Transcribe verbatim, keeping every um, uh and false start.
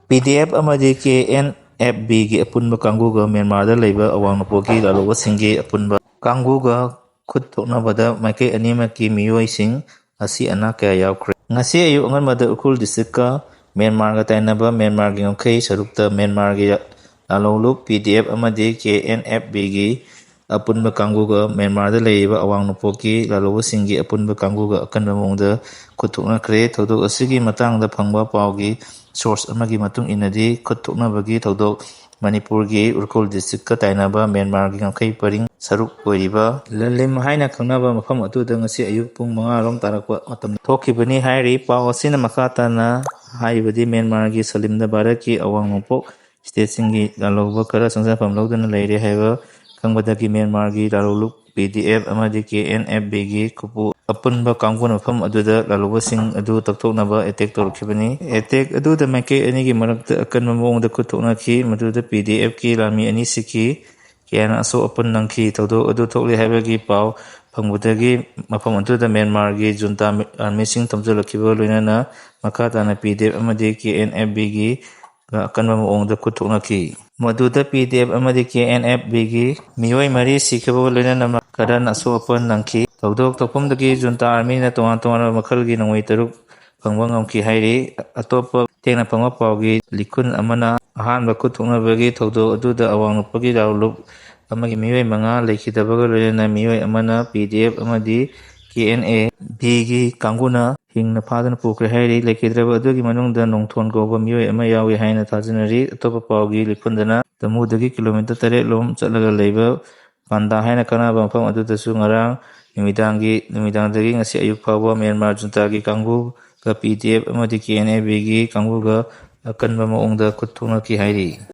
ꯄꯤ D F ꯑꯃꯗꯤ ꯀꯦ and F ꯕꯤꯒꯤ ꯑꯄꯨꯟꯕ ꯀꯥꯡꯕꯨꯒ ꯃ꯭ꯌꯥꯟꯃꯥꯔꯗ ꯂꯩꯕ ꯑꯋꯥꯡ ꯅꯣꯡꯄꯣꯛꯀꯤ ꯂꯥꯜꯍꯧꯕꯁꯤꯡꯒꯤ ꯑꯄꯨꯟꯕ ꯀꯥꯡꯕꯨꯒ ꯈꯨꯠ ꯊꯣꯛꯅꯕꯗ ꯃꯥꯏꯀꯩ ꯑꯅꯤꯃꯛꯀꯤ ꯃꯤꯑꯣꯏꯁꯤꯡ ꯑꯁꯤ ꯑꯅꯥ ꯀꯌꯥ ꯌꯥꯎꯈ꯭ꯔꯦ꯫ ꯉꯁꯤ ꯑꯌꯨꯛ ꯑꯉꯟꯕꯗ ꯎꯈ꯭ꯔꯨꯜ ꯗꯤꯁꯇ꯭ꯔꯤꯛꯀ ꯃ꯭ꯌꯥꯟꯃꯥꯔꯒ ꯇꯥꯏꯅꯕ ꯃ꯭ꯌꯥꯟꯃꯥꯔꯒꯤ ꯉꯝꯈꯩ ꯁꯔꯨꯛꯇ ꯃ꯭ꯌꯥꯟꯃꯥꯔꯒꯤ ꯂꯥꯜꯍꯧꯂꯨꯞ ꯄꯤ ꯗꯤ ꯑꯦꯐ ꯑꯃꯗꯤ ꯀꯦ ꯑꯦꯟ ꯑꯦꯐ ꯕꯤꯒꯤ ꯑꯄꯨꯟꯕ ꯀꯥꯡꯕꯨꯒ ꯃ꯭ꯌꯥꯟꯃꯥꯔꯗ ꯂꯩꯔꯤꯕ ꯑꯋꯥꯡ ꯅꯣꯡꯄꯣꯛꯀꯤ ꯂꯥꯜꯍꯧꯕꯁꯤꯡꯒꯤ ꯑꯄꯨꯟꯕ ꯀꯥꯡꯕꯨꯒ ꯑꯀꯟꯕ ꯃꯑꯣꯡꯗ ꯈꯨꯠ ꯊꯣꯛꯅꯈ꯭ꯔꯦ꯫ ꯊꯧꯗꯣꯛ ꯑꯁꯤꯒꯤ ꯃꯇꯥꯡꯗ ꯐꯪꯕ ꯄꯥꯎꯒꯤ ꯁꯣꯔꯁ ꯑꯃꯒꯤ ꯃꯇꯨꯡ ꯏꯟꯅꯗꯤ, ꯈꯨꯠ ꯊꯣꯛꯅꯕꯒꯤ ꯊꯧꯗꯣꯛ ꯃꯅꯤꯄꯨꯔꯒꯤ ꯎꯈ꯭ꯔꯨꯜ ꯗꯤꯁꯇ꯭ꯔꯤꯛꯀ ꯇꯥꯏꯅꯕ ꯃ꯭ꯌꯥꯟꯃꯥꯔꯒꯤ ꯉꯝꯈꯩ ꯄꯔꯤꯡ ꯁꯔꯨꯛ ꯑꯣꯏꯔꯤꯕ ꯂꯂꯤꯝ ꯍꯥꯏꯅ ꯈꯪꯅꯕ ꯃꯐꯝ ꯑꯗꯨꯗ ꯉꯁꯤ ꯑꯌꯨꯛ ꯄꯨꯡ ꯃꯉꯥ ꯔꯣꯝ ꯇꯥꯔꯛꯄ ꯃꯇꯝꯗ ꯊꯣꯛꯈꯤꯕꯅꯤ ꯍꯥꯏꯔꯤ꯫ ꯄꯥꯎ ꯑꯁꯤꯅ ꯃꯈꯥ ꯇꯥꯅ ꯍꯥꯏꯔꯤꯕꯗꯤ, ꯃ꯭ꯌꯥꯟꯃꯥꯔꯒꯤ ꯁꯂꯤꯝꯗ ꯚꯥꯔꯠꯀꯤ ꯑꯋꯥꯡ ꯅꯣꯡꯄꯣꯛ ꯁ꯭ꯇꯦꯠꯁꯤꯡꯒꯤ ꯂꯥꯜꯍꯧꯕ ꯈꯔ ꯆꯪꯖꯐꯝ ꯂꯧꯗꯨꯅ ꯂꯩꯔꯦ ꯍꯥꯏꯕ ꯈꯪꯕꯗꯒꯤ ꯃ꯭ꯌꯥꯟꯃꯥꯔꯒꯤ ꯂꯥꯜꯍꯧꯂꯨꯞ ꯄꯤ ꯗꯤ ꯑꯦꯐ ꯑꯃꯗꯤ ꯀꯦ ꯑꯦꯟ ꯑꯦꯐ ꯕꯤꯒꯤ ꯈꯨꯄꯨ ꯑꯄꯨꯟꯕ ꯀꯥꯡꯕꯨꯅ ꯃꯐꯝ ꯑꯗꯨꯗ ꯂꯥꯜꯍꯧꯕꯁꯤꯡ ꯑꯗꯨ ꯇꯛꯊꯣꯛꯅꯕ ꯑꯦꯇꯦꯛ ꯇꯧꯔꯛꯈꯤꯕꯅꯤ꯫ ꯑꯦꯇꯦꯛ ꯑꯗꯨꯗ ꯃꯥꯏꯀꯩ ꯑꯅꯤꯒꯤ ꯃꯔꯛꯇ ꯑꯀꯟꯕ ꯃꯑꯣꯡꯗ ꯈꯨꯠ ꯊꯣꯛꯅꯈꯤ, ꯃꯗꯨꯗ ꯄꯤ ꯗꯤ ꯑꯦꯐꯀꯤ ꯂꯥꯟꯃꯤ ꯑꯅꯤ ꯁꯤꯈꯤ, ꯀꯌꯥꯅ ꯑꯁꯣꯛ ꯑꯄꯟ ꯅꯪꯈꯤ꯫ ꯊꯧꯗꯣꯛ ꯑꯗꯨ ꯊꯣꯛꯂꯦ ꯍꯥꯏꯕꯒꯤ ꯄꯥꯎ ꯐꯪꯕꯗꯒꯤ ꯃꯐꯝ ꯑꯗꯨꯗ ꯃ꯭ꯌꯥꯟꯃꯥꯔꯒꯤ ꯖꯨꯟꯇꯥ ꯑꯥꯔꯃꯤꯁꯤꯡ ꯊꯧꯖꯤꯜꯂꯛꯈꯤꯕ ꯂꯣꯏꯅꯅ ꯃꯈꯥ ꯇꯥꯅ ꯄꯤ ꯗꯤ ꯑꯦꯐ ꯑꯃꯗꯤ ꯀꯦ ꯑꯦꯟ ꯑꯦꯐ ꯕꯤꯒꯤ ꯑꯀꯟꯕ ꯃꯑꯣꯡꯗ ꯈꯨꯠ ꯊꯣꯛꯅꯈꯤ꯫ ꯃꯗꯨꯗ ꯄꯤ ꯗꯤ ꯑꯦꯐ ꯑꯃꯗꯤ ꯀꯦ ꯑꯦꯟ ꯑꯦꯐ ꯕꯤꯒꯤ ꯃꯤꯑꯣꯏ ꯃꯔꯤ ꯁꯤꯈꯤꯕꯒ ꯂꯣꯏꯅꯅ ꯈꯔꯅ ꯑꯁꯣꯛ ꯑꯄꯟ ꯅꯪꯈꯤ꯫ ꯊꯧꯗꯣꯛ ꯊꯣꯛꯐꯝꯗꯒꯤ ꯖꯨꯟꯇꯥ ꯑꯥꯔꯃꯤꯅ ꯇꯣꯉꯥꯟ ꯇꯣꯉꯥꯟꯕ ꯃꯈꯜꯒꯤ ꯅꯣꯡꯃꯩ ꯇꯔꯨꯛ ꯐꯪꯕ ꯉꯝꯈꯤ ꯍꯥꯏꯔꯤ꯫ ꯑꯇꯣꯞꯄ ꯊꯦꯡꯅ ꯐꯪꯕ ꯄꯥꯎꯒꯤ ꯂꯤꯈꯨꯟ ꯑꯃꯅ ꯑꯍꯥꯟꯕ ꯈꯨꯠ ꯊꯣꯛꯅꯕꯒꯤ ꯊꯧꯗꯣꯛ ꯑꯗꯨꯗ ꯑꯋꯥꯡ ꯅꯣꯡꯄꯣꯛꯀꯤ ꯂꯥꯜꯍꯧꯂꯨꯞ ꯑꯃꯒꯤ ꯃꯤꯑꯣꯏ ꯃꯉꯥ ꯂꯩꯈꯤꯗꯕꯒ ꯂꯣꯏꯅꯅ ꯃꯤꯑꯣꯏ ꯑꯃꯅ ꯄꯤ ꯗꯤ ꯑꯦꯐ ꯑꯃꯗꯤ ꯀꯦ ꯑꯦꯟ ꯑꯦ ꯕꯤꯒꯤ ꯀꯥꯡꯕꯨꯅ ꯍꯤꯡꯅ ꯐꯥꯗꯨꯅ ꯄꯨꯈ꯭ꯔꯦ ꯍꯥꯏꯔꯤ꯫ ꯂꯩꯈꯤꯗ꯭ꯔꯕ ꯑꯗꯨꯒꯤ ꯃꯅꯨꯡꯗ ꯅꯣꯡꯊꯣꯟ ꯀꯧꯕ ꯃꯤꯑꯣꯏ ꯑꯃ ꯌꯥꯎꯏ ꯍꯥꯏꯅ ꯊꯥꯖꯅꯔꯤ꯫ ꯑꯇꯣꯞꯄ ꯄꯥꯎꯒꯤ ꯂꯤꯈꯨꯟꯗꯅ ꯇꯃꯨꯗꯒꯤ ꯀꯤꯂꯣꯃꯤꯇꯔ ꯇꯔꯦꯠ ꯂꯣꯝ ꯆꯠꯂꯒ ꯂꯩꯕ ꯄꯥꯟꯗꯥ ꯍꯥꯏꯅ ꯈꯪꯅꯕ ꯃꯐꯝ ꯑꯗꯨꯗꯁꯨ ꯉꯔꯥꯡ ꯅꯨꯃꯤꯗꯥꯡꯒꯤ, ꯅꯨꯃꯤꯗꯥꯡꯗꯒꯤ ꯉꯁꯤ ꯑꯌꯨꯛ ꯐꯥꯎꯕ ꯃ꯭ꯌꯥꯟꯃꯥꯔ ꯖꯨꯟꯇꯥꯒꯤ ꯀꯥꯡꯕꯨꯒ ꯄꯤ ꯗꯤ ꯑꯦꯐ ꯑꯃꯗꯤ ꯀꯦ ꯑꯦꯟ ꯑꯦ ꯕꯤꯒꯤ ꯀꯥꯡꯕꯨꯒ ꯑꯀꯟꯕ ꯃꯑꯣꯡꯗ ꯈꯨꯠ ꯊꯣꯛꯅꯈꯤ ꯍꯥꯏꯔꯤ꯫